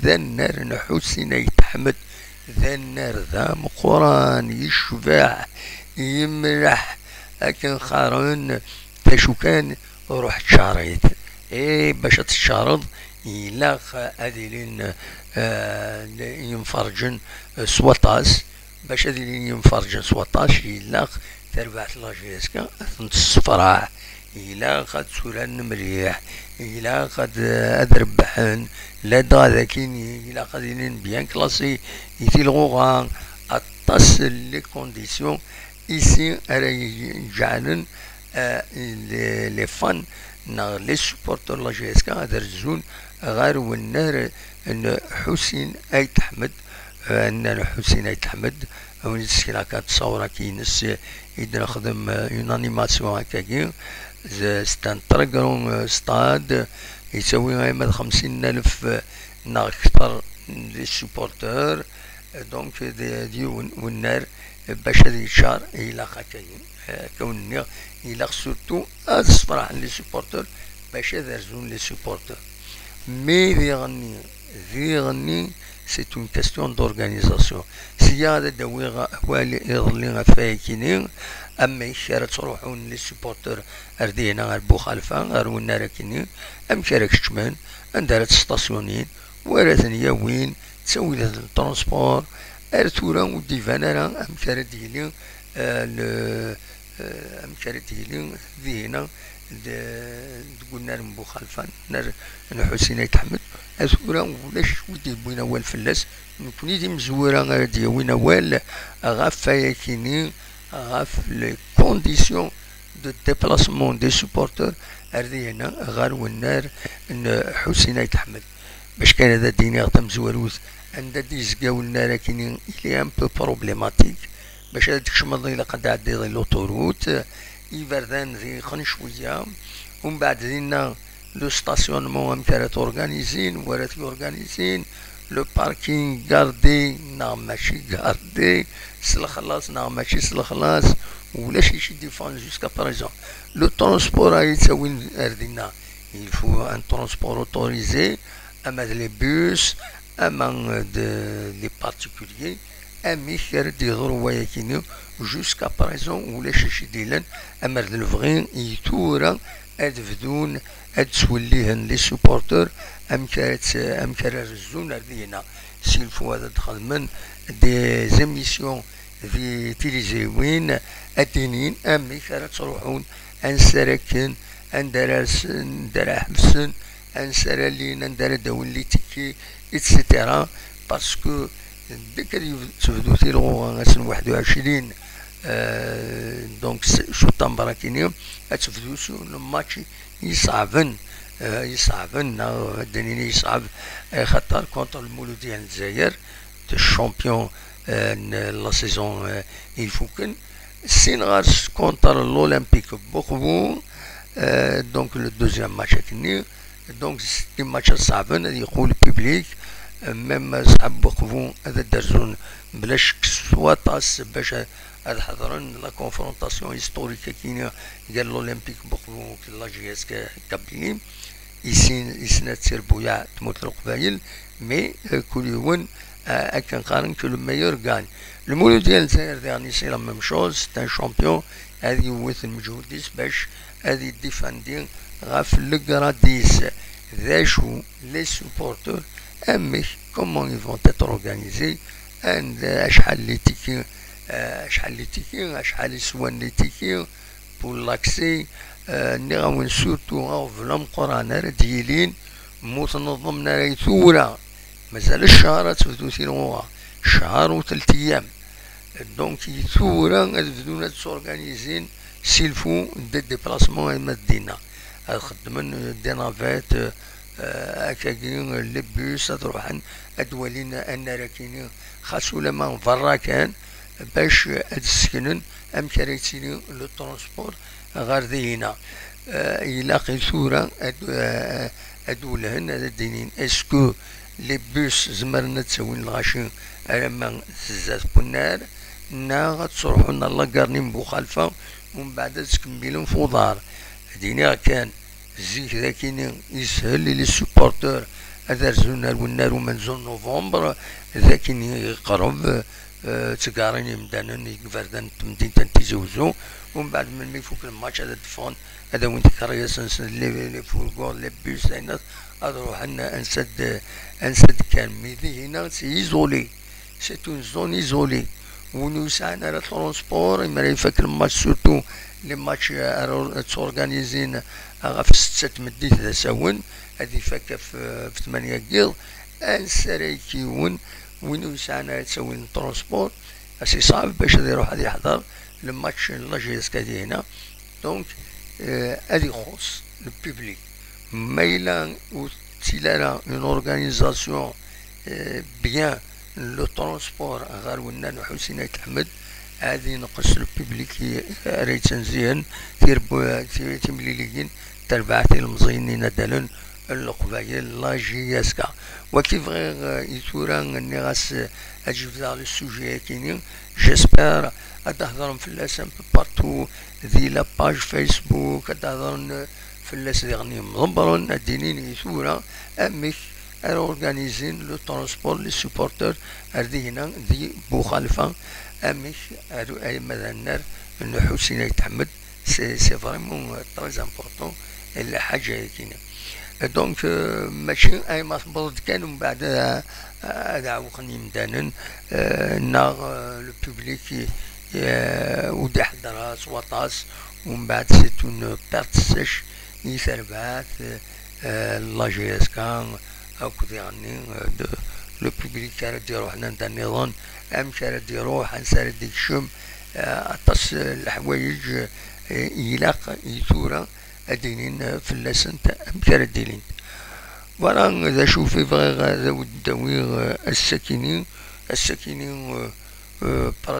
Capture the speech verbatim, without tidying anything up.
d annar n Ḥusin Ayt Ḥmed, d annar d ameqqran, yecbeḥ, yemleḥ, akken qqaren, d acu kan, ruḥ ččar-it. Eh, bac ad teččareḍ, ilaq ad ilin, eh, yimferǧen, eh, s waṭas. Bac ad ilin yimferǧen s waṭas, ilaq tarbaɛt n la J S K ad ten-tessefraḥ, ilaq ad tturaren mliḥ, ilaq ad, ad rebḥen, ladɣa d akin ilaq ad ilin bien classés i tilɣuɣa, aṭas n les conditions ici ara iǧeɛlen, euh, les, les fans neɣ les supporters n la J S K ad rezzun ɣer wennar n Ḥusin Ayt Ḥmed, euh, annar n Ḥusin Ayt Ḥmed, a wen-d-ssekneɣ kan ttṣawra-k-ines i d-nexdem, euh, une animation akkagi. C'est un très grand, euh, stade, yettawi arma d xemsin alef, euh, neɣ kter n les supporters, euh, donc d, d yiwen wennar, euh, bac ad yeččar, ilaq akkagi. Euh, akka wen-nniɣ, ilaq surtout ad sefraḥen les supporters bac ad rzun les supporters. Mais diɣenni, diɣenni, c'est une question d'organisation. Sya ad d-awiɣ awal iḍelli ɣef wayakini, amek ara ttruḥun les supporters ar dihna, ar Buxalfa, ar wennar akini, amek ara keččmen, anda ara ttstasyunin, wa ara ten-yawin, ttawilat n transport, ar tura ur d-iban ara amek ara d-yili, euh, le, euh, amek ara d-yili dihna d-, deg unnar n Buxalfa, unnar n Ḥusin Ayt Ḥmed. Ar tura ulac wi d-yewwin awal fell-as. Nekni d imezwura ara d-yawin awal ɣef wayakini, ɣef les conditions de déplacement des supporters ar dihna ɣer wennar n Ḥusin Ayt Ḥmed. Bac kan ad d-iniɣ tamezwarut, anda d-yezga wennar akini, il est un peu problématique. Bac ad tkecmeḍ ilaq ad tɛeddiḍ i l'autoroute, iberdan d ixen cwiya, umbeɛd dinna le stationnement amek ara t-organizin, wa ara t-organizin, le parking gardé neɣ mačči gardé, s lexlaṣ neɣ mačči s lexlaṣ, ulac i ci-d-ifɣen jusqu'à présent. Le transport ara yettawin ar dinna, il faut un transport autorisé, ama d les bus, ama d les particuliers. Amek ara d-yeḍru wayakini? Jusqu'à présent ulac acu i d-yellan, amer d lebɣi i tura ad bdun ad ttwellihen les supporters, amek ara tt-, amek ara rezzun ar dihna. S'il faut ad xedmen des émissions di tiliziwin, ad d-inin amek ara ttruḥun, ansa ara kken, anda ara rsen, anda ara ḥebsen, ansa ara llin, anda ara d-awin les tickets, et cetera. Parce que deg ad yebd-, tebdu tilɣuɣa ass n waḥed u ɛecrin, euh, donc s-, septembre akini, ad tebdu s un match yesɛeben, euh, yesɛeben, neɣ ad d-nini yesɛeb, axaṭer contre Lmuludya n Lezzayer, le champion, euh, n la saison, euh, ifuken. Sin ɣer-s contre l'Olympique Bokhvou, euh, donc le deuxième match akini. Donc c'est des matchs ṣeɛben, ad yeqqu le public, euh, même ṣṣḥab Bokhvou ad d-rzun bla ccek s waṭas bac ad, ad ḥedṛen la confrontation historique akini gar l'Olympique Bokhvou d la J S K Kabylie. I sin, i snat d tirbuyaɛ n tmurt n Leqbayel, mais, euh, kul yiwen, euh, akken qqaren que le meilleur gagne. Lmuludya n Lezzayer diɣen, c'est la même chose, c'est un champion, ad yewwet lmeǧhud-is bac ad yeddifandi ɣef le grade-is. D acu les supporters, amek, comment ils vont être organisés, and, euh, acḥal les tickets, euh, acḥal les tickets, acḥal i swan les tickets, pour l'accès, euh, nniɣ-awen surtout aɣbel ameqqran ara d-yilin, ma ur tneḍḍmem ara i tura, mazal ccher ad tebdu tilɣuɣa, ccher u telt ayyam. Donc i tura ad bdun ad s'organisin s'il faut des déplacements arma d dinna. Ad xeddmen, euh, des navettes, euh, euh, akkagi, euh, les bus ad ruḥen ad walin annar akini, xas ulama berra kan, bac ad sseknen amek ara yettili le transport ɣer dihina. Euh, ilaq i tura ad, euh, ad welhen, ad d-inin, est-ce que les bus zemren ad ttawin lɣaci alamma s zdat n unnar, neɣ ad ttruḥun ɣer la gare n Buxalfa, umbeɛd ad ttkemmilen f uḍar? Ad iniɣ kan, zik d akini yeshel i les supporters ad rzun ar wennar umenzu n novembre, d akken iqreb, eh, ttgarin imdanen i iberdan n temdint n Tizi Uzzu, umbeɛd melmi ifuk lmatch ad d-ffɣen, ad awin tikerriyasin, les, les fourgons, les bus, ayen ad ruḥen ansa d-, ansa d-kkan. Mi dihina c'est isolé, c'est une zone isolée. Win ur yesɛan ara transport, imi ara ifak lmatch, surtout les matchs ara tturganizin ɣef ssetta n tmeddit d asawen, ad ifak ɣef, ɣef tmanya n yiḍ, ansa ara yekkiwen win ur yesɛan ara ttawil n transport, as iṣɛeb bac ad iruḥ ad iḥḍer lmatch n la J S K dihina. Donc, eh, ad ixuṣ le public. Ma yella ur tettili ara une organisation, eh, bien, le transport ɣer wennar n Ḥusin Ayt Ḥmed, ad inqes le public i-, ara yettenzihen tirbu-, ti-, timliliyin, terbaɛt ilemẓiyen n yinaddalen n Leqbayel, la J S K. Wagi bɣiɣ, eh, i tura nniɣ-as, eh, ad jebdeɣ le sujet-agi-ni. J'espère ad d-hedren fell-as un peu partout, di la page Facebook, ad d-hedren, eh, fell-as diɣen yemḍebbren, ad d-inin i tura amek ara organizin le transport, les supporters ar dihina di Buxalfa, amek ar, ay ma d annar n Ḥusin Ayt Ḥmed, c'est, c'est vraiment, euh, très important, lḥaǧa-agi-ni. Donc, euh, mačči ay ma tewweḍ-d kan, umbeɛd, euh, ad ɛewqen yimdanen, euh, neɣ, euh, le public, euh, ur d-iḥeddar ara s waṭas, umbeɛd c'est une perte sèche i terbaɛt, euh, la J S K, akk diɣenni, euh, de, le public ara d-iruḥen anda nniḍen, amek ara d-iruḥ, ansa ara d-ikcem, euh, aṭas, euh, n leḥwayeǧ, euh, ilaq i tura ad d-inin, euh, fell-asent amek ara d-ilint. Voilà d acu i bɣiɣ ad awen-d-awiɣ, euh, ass-akini, ass-akini, euh, euh, par